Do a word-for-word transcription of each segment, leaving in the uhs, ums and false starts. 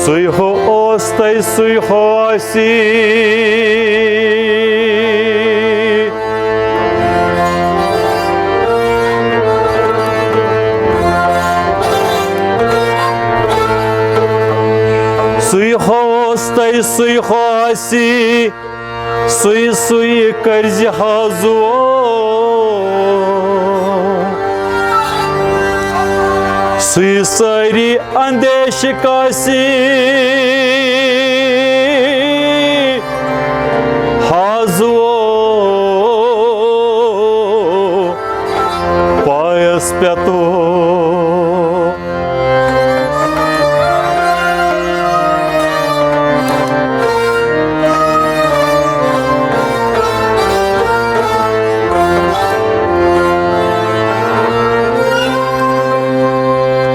سُے ہو اوس تۄہہِ، سُے ہو آسی۔ سُے ہو اوس تۄہہِ، سُے ہو آسی۔ سُے سُے کٔرزِ حظ او۔ سُے سٲری اندیشہِ کاسہِ حظ او۔ پایس پٮ۪تو۔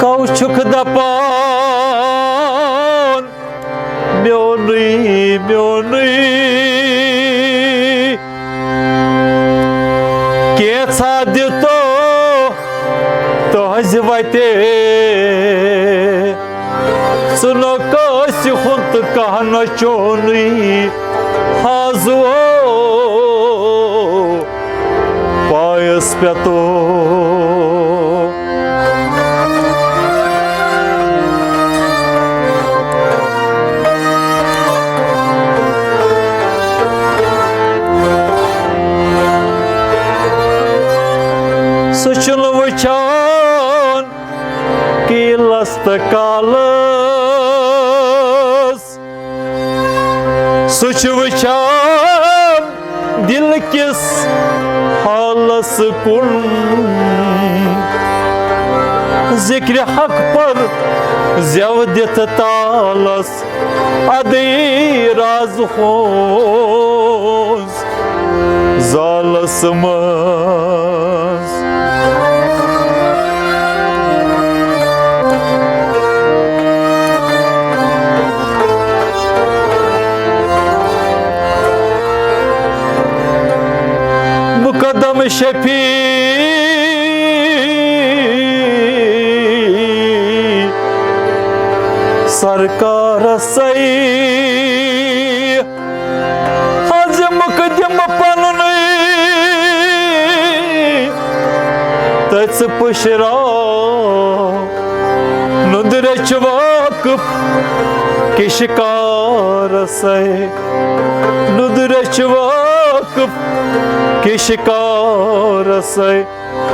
کو چھُکھ دپان میونُے، میونُے؟ کینٛژھا دِتو تُہنٛزِ وتہِ، ژٕ نہٕ کٲنٛسہِ ہُنٛد تہٕ کانٛہہ نہٕ چونُے۔ حظ او پایس پٮ۪تو۔ سُہ چھُنہٕ وٕچھان کیلس تہٕ کالس، سُہ چھُ وٕچھان دِل کِس حالس کُن۔ ذِکرِ حق پر زٮ۪و دِتھ تالس، ادٕے راز ہُنٛد زالس منٛز۔ مقدم شفیع سرکارسے، حظ مقدم پننُے تٔژ پُشراو۔ نُدرِ چھُ واقف کہِ شکارسے، نُدرِ چھُ واقف کہِ شکارسے۔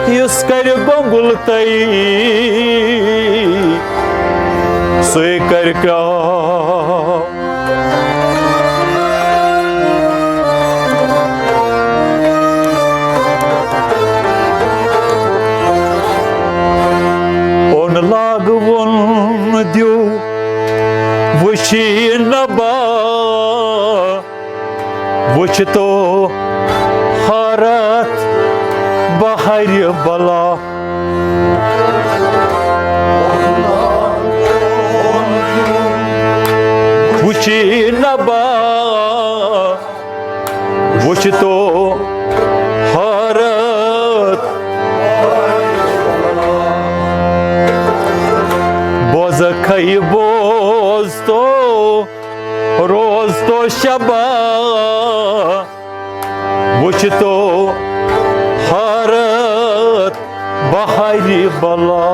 یُس کرِ گۄنٛگُل تۄہہِ، سُے کرِ کرٛاو۔ اوٚن لاگہٕ ووٚن دیو وٕچھی نبا، وٕچھ تو حارت بحرِ بلا۔ وٕچھی نبا، وٕچھ تو حارت۔ بوزکھے بوز تو روز تو شبا، وٕچھ تو حارت بحرِ بلا۔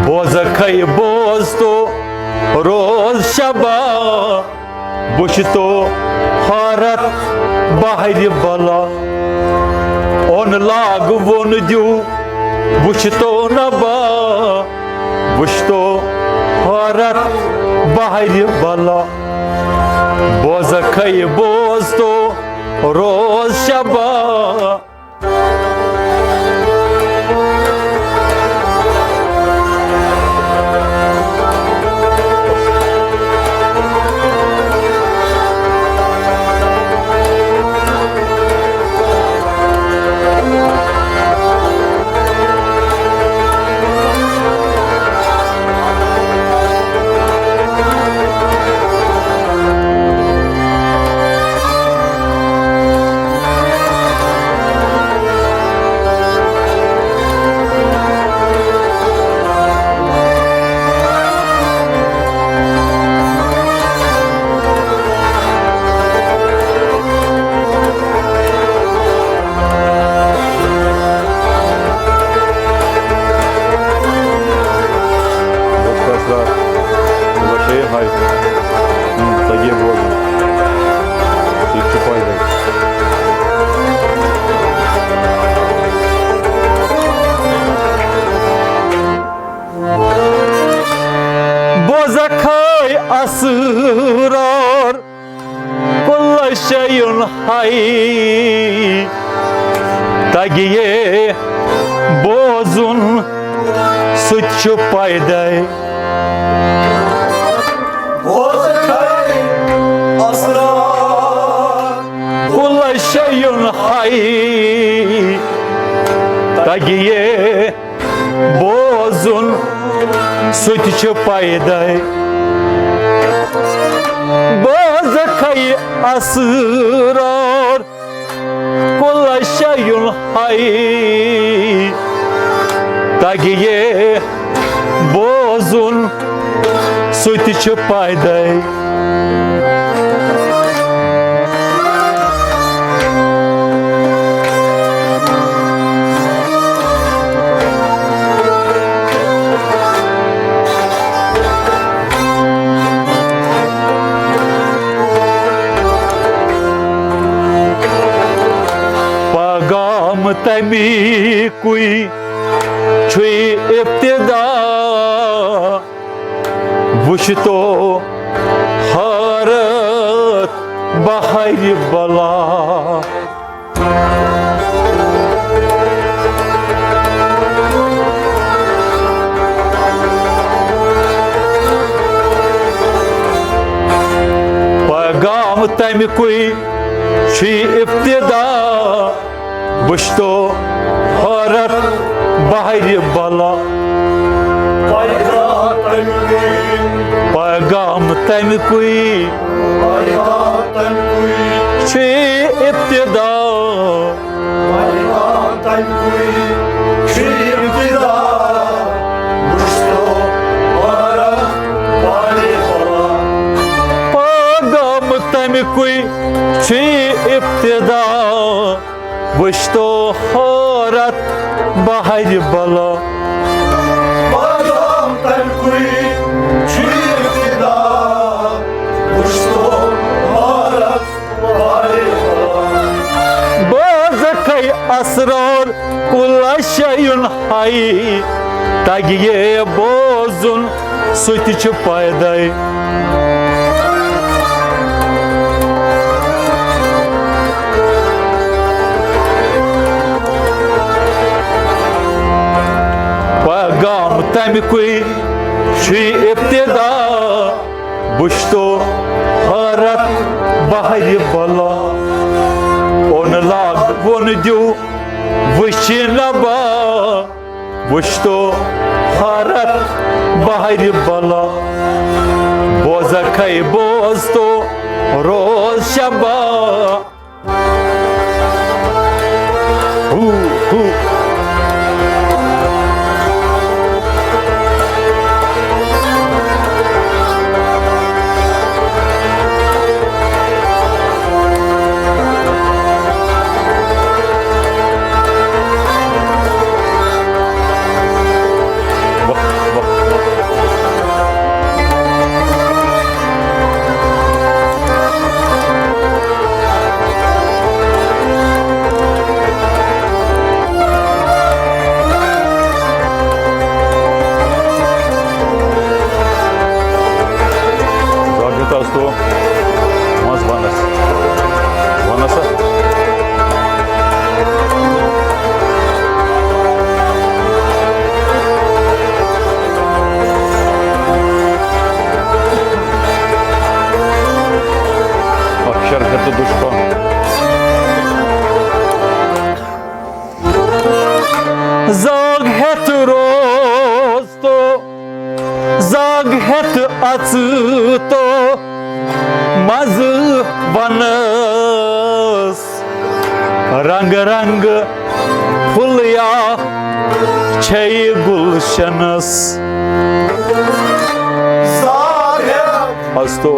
بوزکھے بوز تو روز شبا، وٕچھ تو حارت بحرِ بلا۔ اوٚن لاگہٕ ووٚن دیو وٕچھ تو نبا، وٕچھ تو حارت بحرِ بلا۔ بوزکھے بوز تو روز شبا۔ اسرار، بہٕ چھُس شایِن ہاے۔ ہم، تۄہہِ گٔیے بوزُن۔ ٹھیٖک چھُ، پَے گٔے۔ بوزکھ ہے اسرار، کُلہٕ شیُن ہاے، تگہِ یے بوزُن، سُہ تہِ چھُ پیدے۔ بوزکھ ہے اسرار، کُلہٕ شیُن ہاے، تگہِ یے بوزُن، سُہ تہِ چھُ پیدے۔ بوزکھ ہے اسرار، کُلہٕ شیُن ہاے، تگہِ یے بوزُن، سُہ تہِ چھُ پیدے۔ پیغام تَمہِ کُے چھُے ابتدا، وُچھ تو حٲرتھ بحرِ بلا۔ پیغام تَمہِ کُے چھُے ابتدا، وُچھ تو حٲرتھ بحرِ بلا۔ پیغام تَمہِ کُے چھُے ابتدا، پیغام تَمہِ کُے چھُے ابتدا، وُچھ تو حٲرتھ بحرِ بلا۔ پیغام تَمہِ کُے چھُے ابتدا، وُچھ تو حٲرتھ بحرِ بلا۔ بوزکھ ہے اسرار، کُلہٕ شیُن ہاے، تگہِ یے بوزُن، سُہ تہِ چھُ پیدے۔ پیغام تَمہِ کُے چھُے ابتدا، وُچھ تو حٲرتھ بحرِ بلا۔ اوٚن لاگ ووٚن دیو وُچھِ نبا، وُچھ تو حٲرتھ بحرِ بلا۔ بوزکھ ہے بوز تو روز شبا۔ ہو، ہو۔ زاگرتا استو منٛز ونس، ونس۔ اکھ شرکت تہٕ دُشپا۔ زاگ ہیتھ روز تو، زاگ ہیتھ اژ تو، مزٕ ونس۔ رنگ رنگ پھُلیا چھے گلشنس۔ استو۔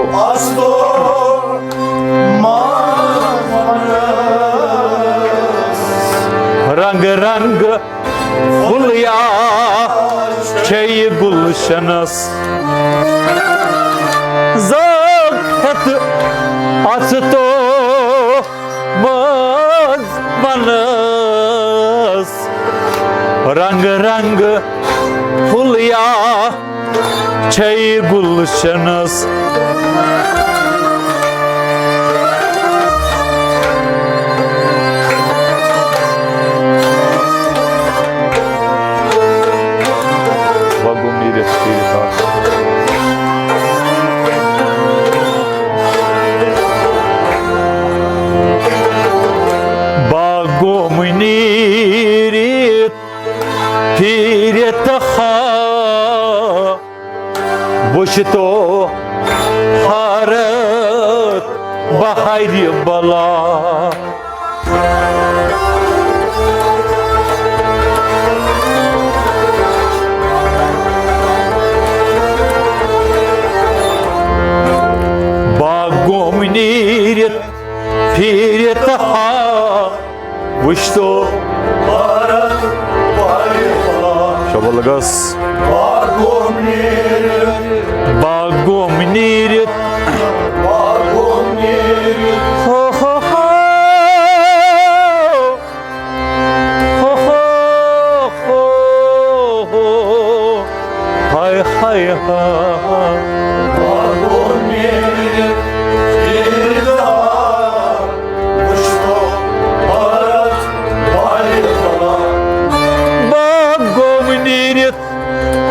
رنگ رنگ پھُلیا چھے گلشنس۔ زاگ ہیٚتھ اژھتو منٛز ونس، رنگ رنگ پھُلیا چھے گلشنس۔ وۄنۍ گوٚو نیٖرِتھ پھیٖرِتھ اکھ۔ باغ گوٚم نیٖرِتھ پھیٖرِتھ ہا، وٕچھتو حارت بہارِ بلا۔ باغ گوٚم نیٖرِتھ پھیٖرِتھ ہا، وٕچھتو شاباش لگس۔ باغ گوٚم نیٖرِتھ۔ ہو، ہو، ہو۔ ہو، ہو، ہو، ہو۔ ہاے، ہاے، ہا۔ باغ گوٚم نیٖرِتھ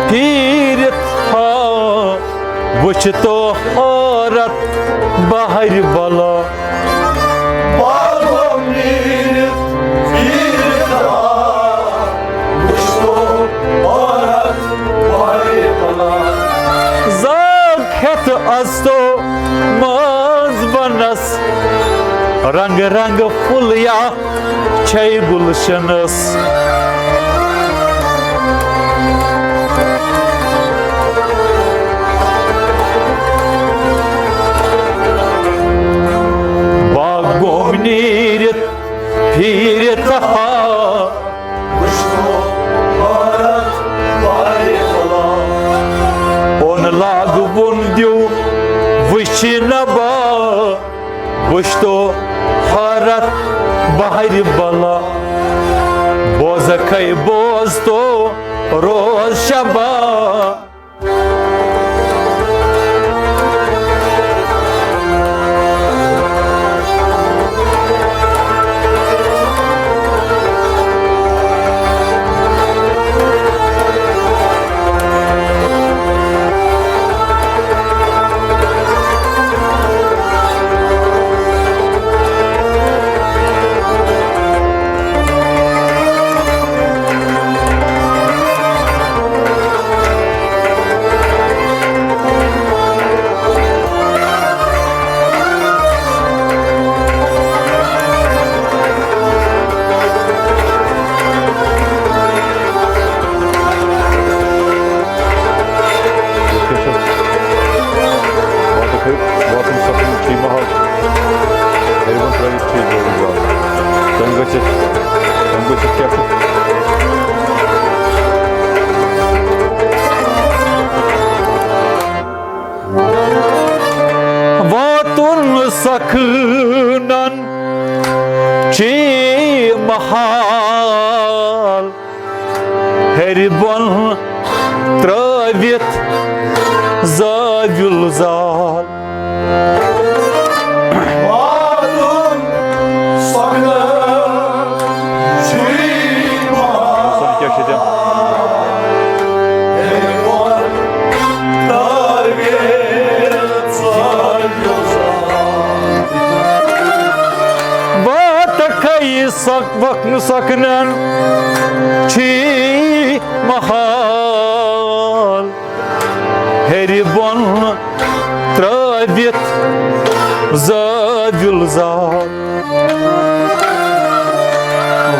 پھیٖرِتھ ہا، وٕچھتو حارت بہارِ بلا۔ باغ گوٚم نیٖرِتھ پھیٖرِتھ ہا، وٕچھتو حارت بہارِ بلا۔ زاگ ہیٚتھ اژھتو منٛز ونس، رنگ رنگ پھُلیا چھے گلشنس۔ باغ گوٚم نیٖرِتھ پھیٖرِتھ ہا۔ اوٚن لاگہٕ ووٚن دیو وٕچھِ نہ با۔ وٕچھتو حارت بہارِ بلا۔ بوزکھے بوزتو روز شبا۔ واتُن سَتُن چھی محل۔ ہیٚرِ بۄن ترٛٲوِتھ چھی زیوٗٹھ زال۔ تَمہِ گٔژھِتھ، تَمہِ گٔژھِتھ کیٛاہ چھُ؟ واتُن سخنن چی محال، ہیٚرِ بۄن ترٲوِتھ زٲویُل زال۔ واتُن سخنن چی محال۔ کیٛاہ چھِ تِم؟ واتکھے سک-، وک-، سکنن چھی محال، ہیٚرِ بۄن ترٲوِتھ زٲویُل زال۔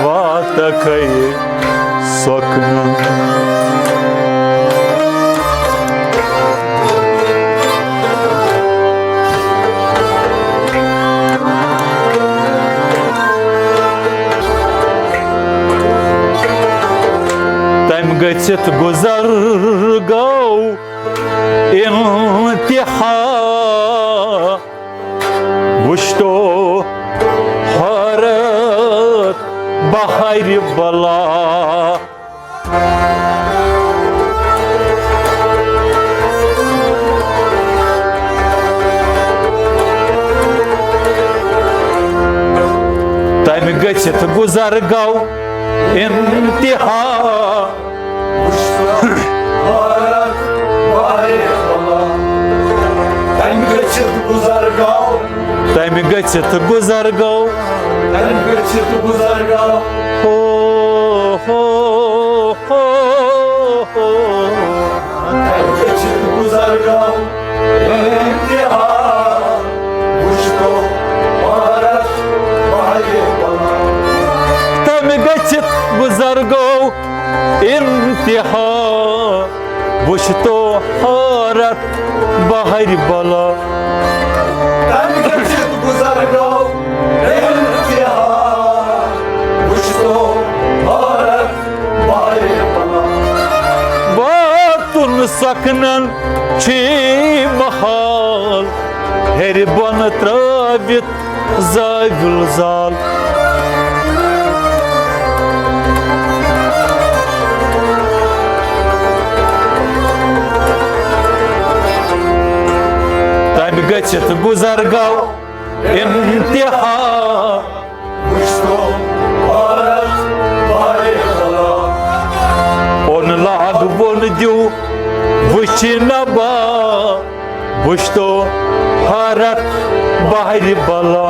واتکھے سۄکھنہٕ۔ تَمہِ گٔژھِتھ گُزر گوٚو انتہا، وٕچھتو حٲرتھ بحرِ بلا۔ تمہِ گٔژھِتھ گُزر گوٚو انتہا۔ تمہِ گٔژھِتھ گُزر گوٚو۔ تمہِ گٔژھِتھ گُزر گوٚو۔ تمہِ گٔژھِتھ گُزر گوٚو۔ ہو، ہو، ہو، ہو۔ تمہِ گٔژھِتھ گُزر گوٚو۔ انتہا، وٕچھتو حٲرتھ بحرِ بلا۔ تمہِ گٔژھِتھ گُزر گوٚو انتہا، وٕچھتو حٲرتھ بحرِ بلا۔ تمہِ گٔژھِتھ گُزر گوٚو انتہا، وٕچھتو حٲرتھ بحرِ بلا۔ واتُن سۄکھنن چھُے محال، ہیٚرِ بۄن ترٲوِتھ زٲوِل زال۔ تمہِ گٔژھِتھ گُزر گوٚو انتہا۔ اوٚن لاگ ووٚن دیو وٕچھِ نبا، وٕچھتو حٲرتھ بحرِ بلا۔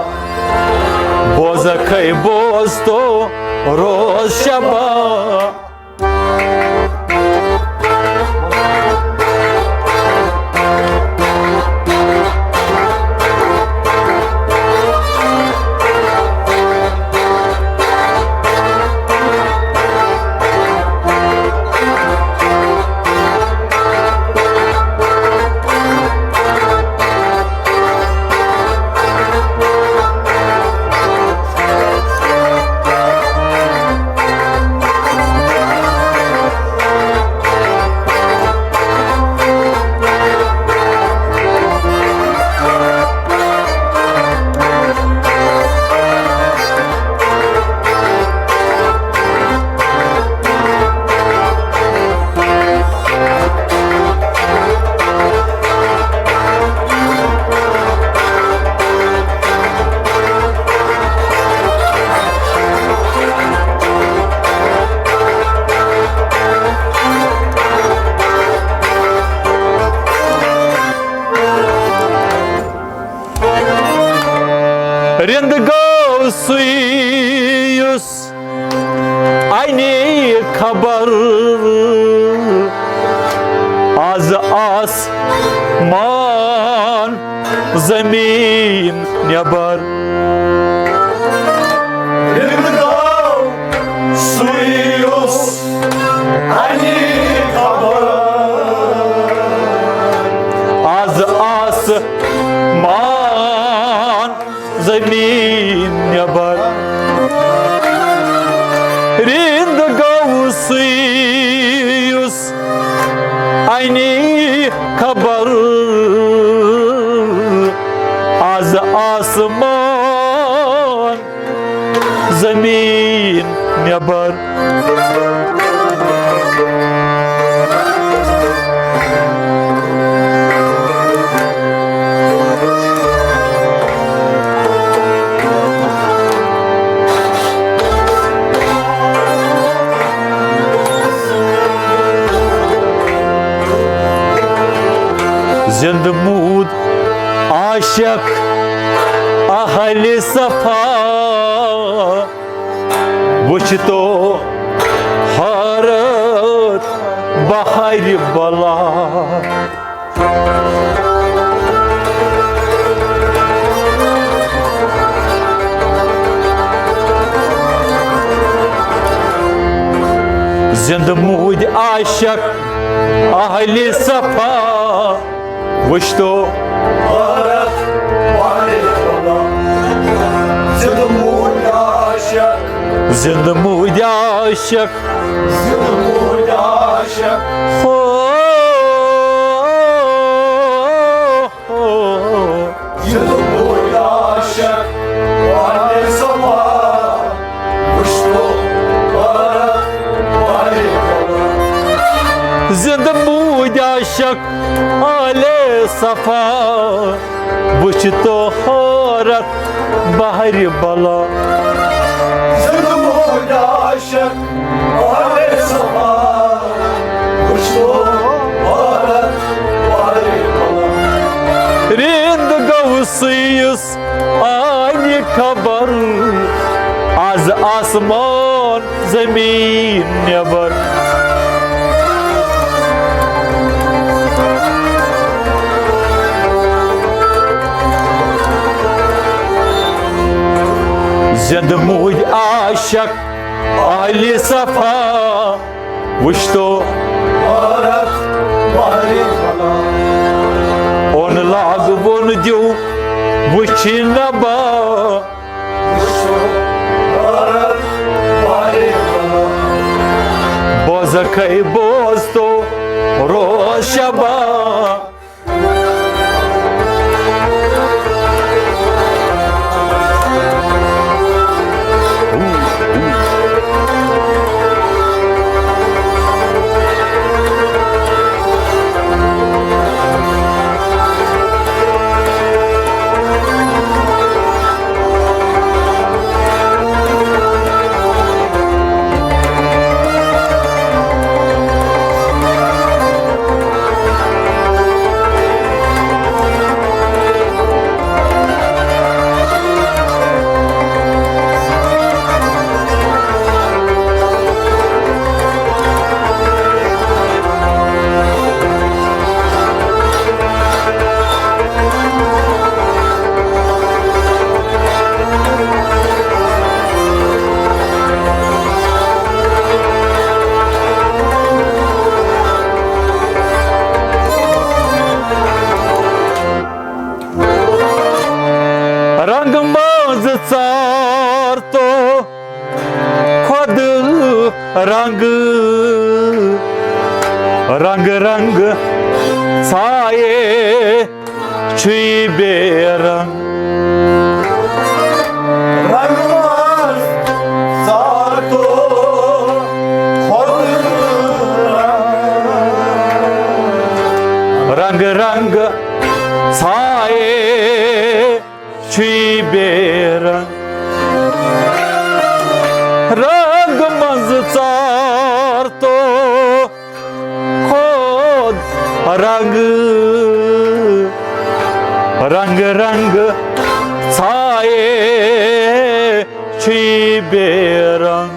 بوزکھے بوزتو روز شبا۔ رِنٛد گوٚو سُے یُس اَنے خبر، آز آسمان زمیٖن نٮ۪بر۔ رِنٛد گوٚو سُے یُس اَنے خبر، آز آسمان زمیٖن نٮ۪بر۔ رِنٛد گوٚو سُے یُس اَنے خبر، آز آسمان زمیٖن نٮ۪بر۔ زِنٛدٕ موٗد عاشق اہلِ صفا، وٕچھتو حٲرتھ بحرِ بلا۔ زِنٛدٕ موٗدۍ عاشق اہلِ صفا، وٕچھتو۔ زِنٛدٕ موٗدۍ عاشق۔ زِنٛدٕ موٗدۍ عاشق۔ ہو، صفا وٕچھ طہارت بحرِ بلا۔ زِندٕ موٗدۍ عاشق آلِ صفا وٕچھ طہارت بحرِ بلا۔ رِند گوٚو سُیِس آنہِ خبر، از آسمان زمین نٮ۪بر۔ زِندٕ موٗدۍ عاشق آلِ صفا وٕچھ طہارت بحرِ بلا۔ اوٚن لاگہٕ ووٚن دیو وٕچھِ نبا۔ بوزکھے بوز تو روز شبا۔ رنگ منٛز ژار تو خۄد رنگ، رنگ رنگ ژھایے چھُے بے رنگ۔ رنگ منٛز ژار تو خۄد رنگ۔ رنگ رنگ ژھایے چھُے بے رنگ۔ رنگ منٛز ژار تو خۄد رنگ، رنگ رنگ ژھایے چھُے بے رنگ۔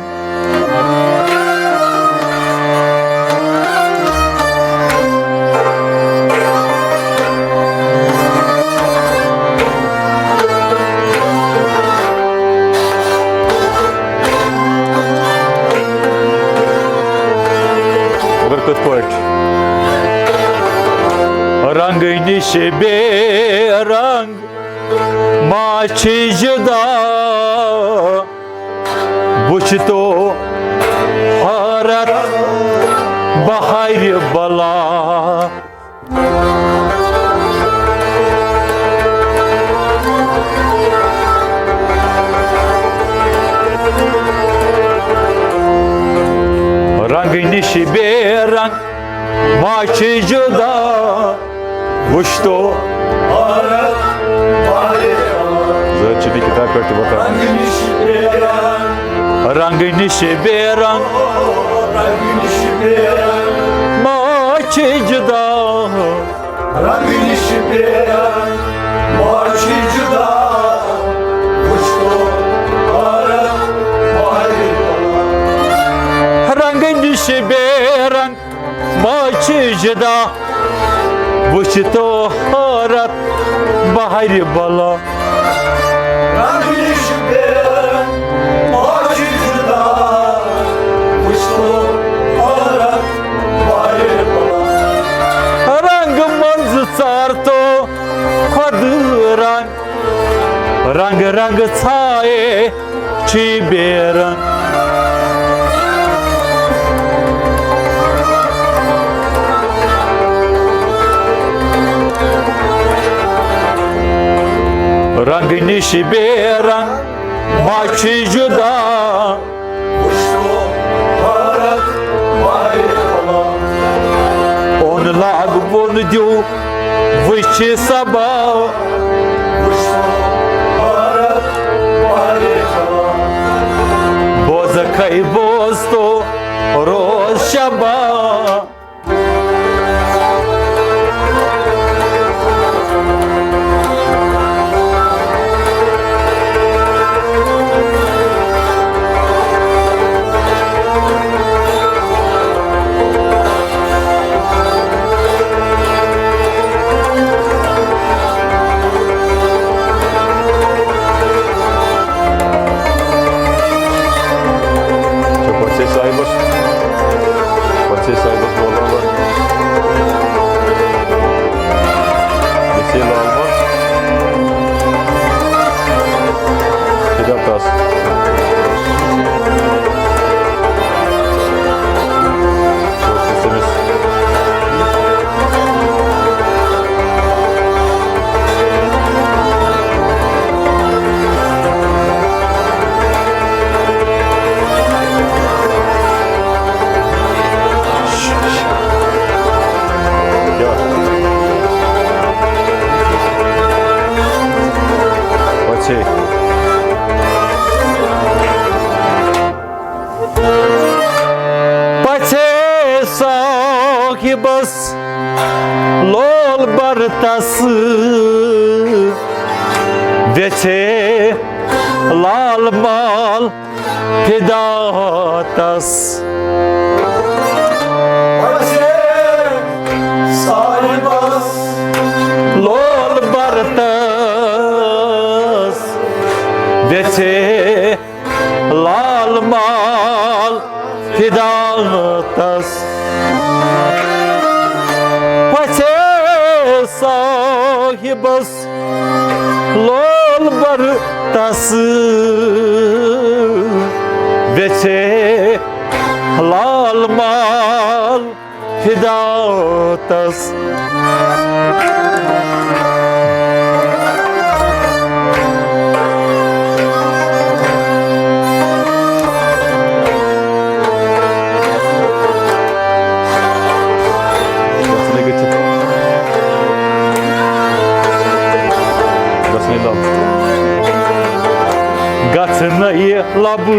مگر کِتھ پٲٹھۍ؟ رنگہٕ نِش بے رنگ ما چھِ جدا، وٕچھ تو حٲرتھ بحرِ بلا۔ رنگ نِش بے رنگ ما چھِ جدا، وٕچھ تو۔ زٲج چھِ بیٚیہِ کِتابہِ پٮ۪ٹھ تہِ وۄتھان۔ رنگ نِش بے رنگ ما چھِ جدا۔ رنگ نِش بے رنگ ما چھِ جدا، وٕچھ تو حٲرتھ بحرِ بلا۔ رنگ نِش بے رنگ ما چھِ جدا، وٕچھ تو حٲرتھ بحرِ بلا۔ رنگ نِش بے رنگ ما چھِ جدا، وٕچھ تو حٲرتھ بحرِ بلا۔ رنگ منٛز ژار تو خۄد رنگ، رنگ رنگ ژھایے چھُے بے رنگ۔ رنگ نِش بے رنگ ما چھِ جدا۔ اوٚن لاگ ووٚن دیو وٕچھ صبا، بوزکھے بوز تو روز شبا۔ چھُ پَژھے صاحبَس، پَژھے صاحبَس بولان وۄنۍ۔ یہِ چھِ لال محل۔ فدا کاس۔ سُہ اوس أمِس۔ کیٛاہ؟ پَژھے۔ پَژھے صاحبَس لول بَرتَس، ویژھے لال محل فدا تَس۔ پَژھے صاحبَس لول بَرتَس، ویژھے لال محل فدا تَس۔ پَژھے صاحبَس لول بَرتَس، ویژھے لال محل فدا تَس۔ گژھنَے گٔژھِتھ۔ گژھنَے لَب۔ گژھنَے لَب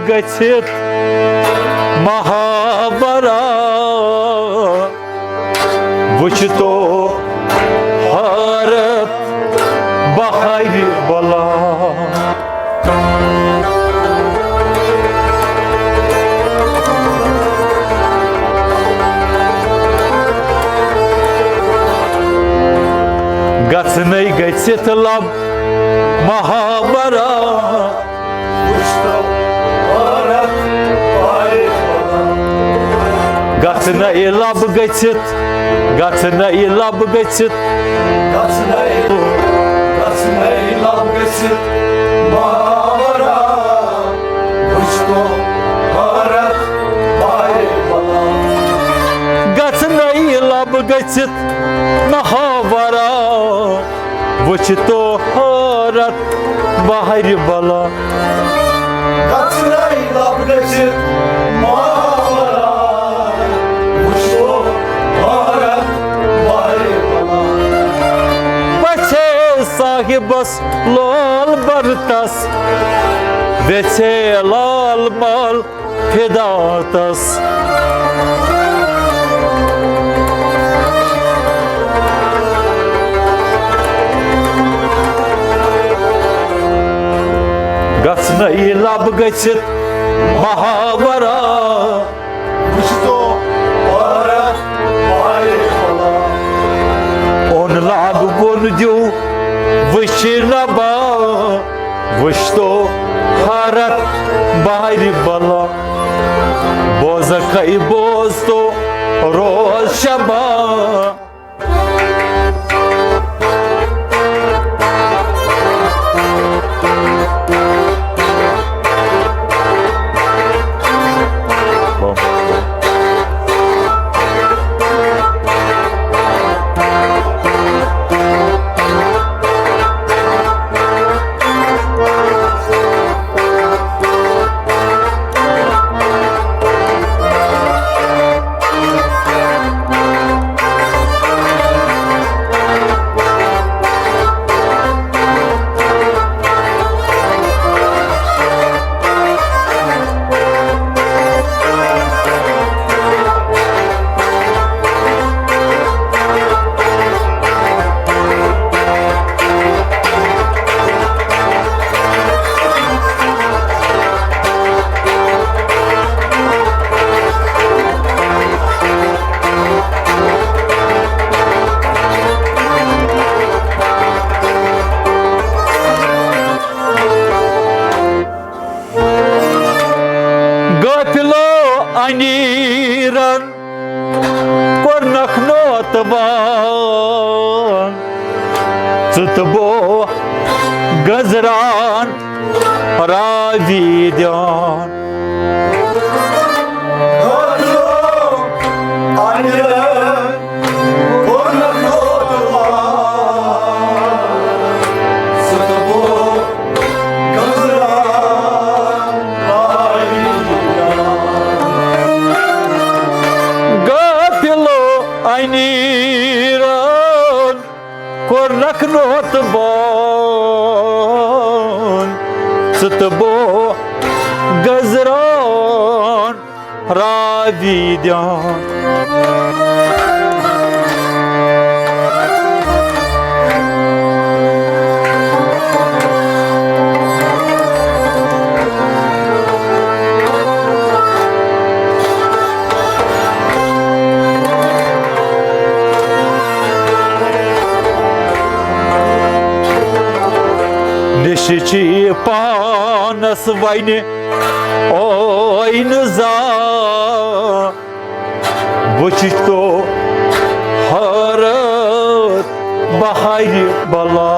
گٔژھِتھ مہاورا۔ وٕچھ تو حٲرتھ بحرِ بلا۔ گژھنَے گٔژھِتھ لَب مہاورا۔ گژھنَے لَب گٔژھِتھ، گژھنَے لَب گٔژھِتھ۔ گژھنَے، گژھنَے لَب گٔژھِتھ مہاورا۔ وٕچھ تو حٲرتھ بحرِ بلا۔ گژھنَے لَب گٔژھِتھ مہاورا۔ وٕچھ تو حٲرتھ بحرِ بلا۔ گژھنَے لَب گٔژھِتھ مہاورا۔ وٕچھ تو حٲرتھ بحرِ بلا۔ پَژھے صاحبَس لول بَرتَس، ویژھے لال محل فدا تَس۔ گژھنَے لَب گٔژھِتھ مہاورا۔ وٕچھ تو حٲرتھ بحرِ بلا۔ اوٚن لَب بۄن دیو وٕچھ نبا۔ وٕچھ تو حٲرتھ بحرِ بلا۔ بوزکھے بوز تو روز شبا۔ نیران کوٚرنکھ نوتوان، ژٕ تہٕ بہٕ گزران راوی دیان۔ غافلو انیرن کوٚرنکھ نوتہٕ بان، ژٕ تہٕ بہٕ گزران راوی دیان۔ نشہِ چھِ پانس وَنہِ آینہٕ زان، وٕچھ تو حٲرتھ بہارِ بلا۔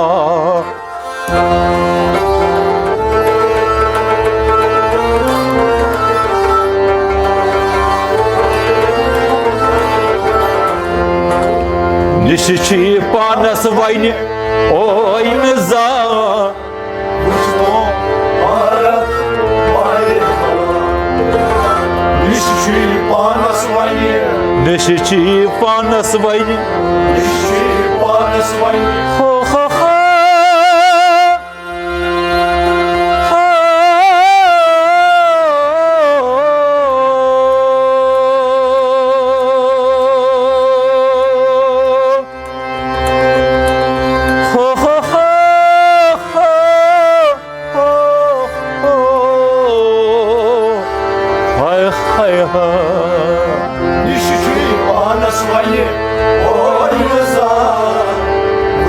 نشہِ چھِ پانس وَنہِ آینہٕ زان، نشہِ چھُ پانس وَنہِ۔ نشہِ چھُ پانس وَنہِ۔ نشہِ چھُ پانس وَنہِ۔ ہو، ہو، ہو۔ ہو، ہو، ہو، ہو۔ ہو، ہو، ہاے، ہاے، ہاے۔ نشہِ چھُ پانس وَنہِ، اوے نزار،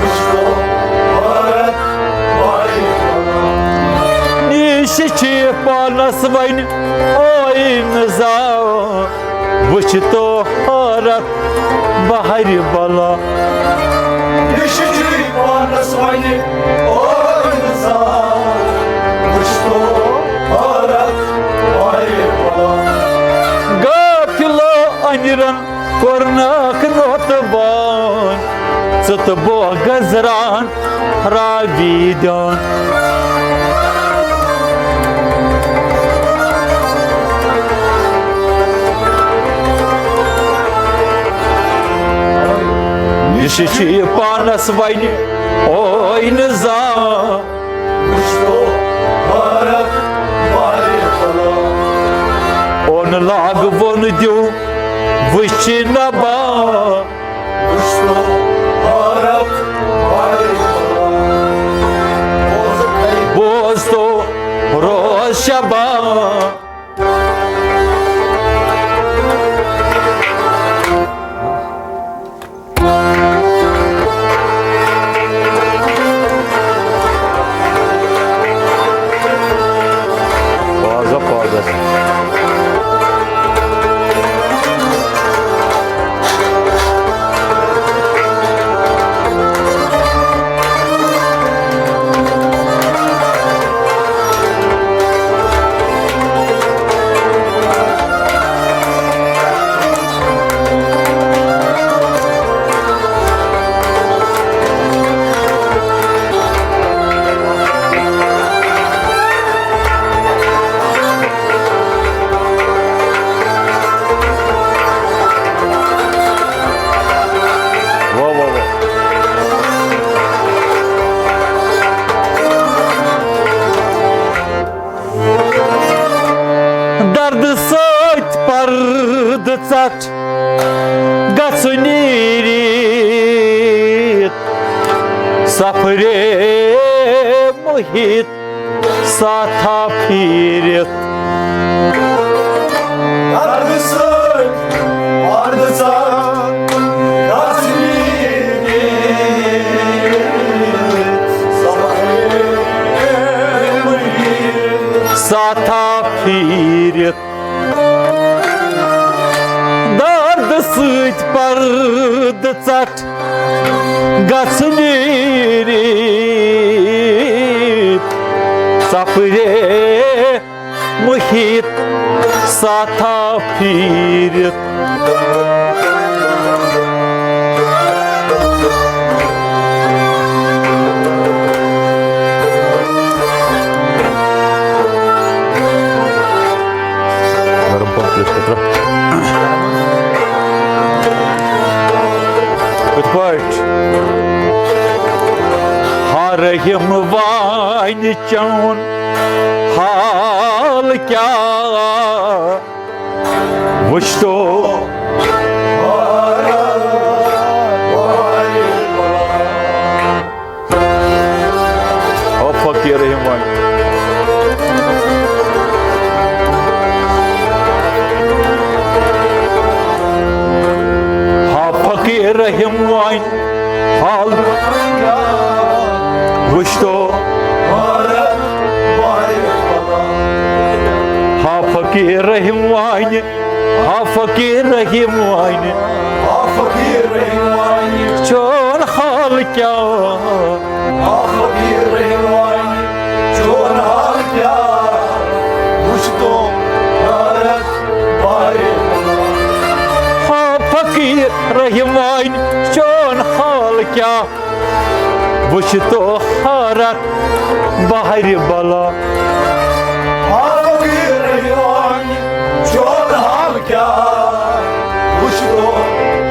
وٕچھ تو حٲرتھ بہارِ بلا۔ نشہِ چھُ پانس وَنہِ، اوے نزار، وٕچھ تو حٲرتھ بہارِ بلا۔ نشہِ چھُ پانس وَنہِ، اوے نزار، وٕچھ تو حٲرتھ بہارِ بلا۔ غافلو انیرن کوٚرنکھ نوتہٕ بان، ژٕ تہٕ بہٕ گزران راوی دیان۔ نشہِ چھِ پانس وَنہِ، اوے نزار۔ اوٚن لاگ ووٚن دیو وٕچھِ نبا۔ بوز تو روز شبا۔ واہ، واہ، واہ۔ دردٕ سۭتۍ پردٕ ژٹھ گژھٕ نیٖرِتھ، سفرے محیط ساتھا پھیٖرِتھ۔ دردٕ سۭتۍ پردٕ ژٹھ گژھٕ نیٖرِتھ، سفرے محیط ساتھا پھیٖرِتھ۔ پردٕ ژٹ گژھِ نیٖرِتھ، سفرے محیط ساتھا پھیٖرِتھ۔ گرم پاکھ ترٛیش کترا۔ کِتھ پٲٹھۍ؟ ہا رحیم وانہِ چون حال کیٛاہ وٕچھتو؟ او فقیٖر رحیم وانہِ۔ ہا فقیٖر رحیم وانہِ۔ حال وٕچھتو۔ ہا فقیٖر رحیم وانہِ، ہا فقیٖر رحیم وانہِ، ہا فقیٖر رحیم وانہِ۔ چون حال کیٛاہ؟ ہا فقیٖر رحیم وانہِ، چون حال کیٛاہ؟ وٕچھتو حالت بارِ۔ ہا فقیٖر رحیم وانہِ، چون حال کیٛاہ؟ وٕچھتو حالت بہرِ بلا۔ ہا فقیٖر رحیم وانہِ، چون حال کیٛاہ؟ وٕچھتو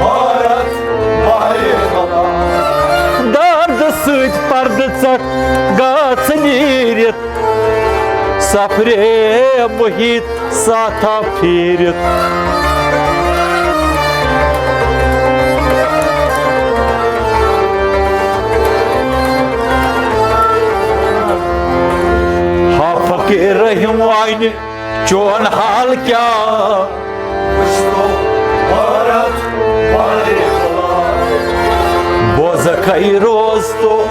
حالت بہرِ بلا۔ دردٕ سۭتۍ پردٕ ژٹ گژھِ نیٖرِتھ، سفرے محیط ساتھا پھیٖرِتھ۔ ہا فقیٖر رحیم وانہِ، چون حال کیٛاہ؟ بوزکھے روز تو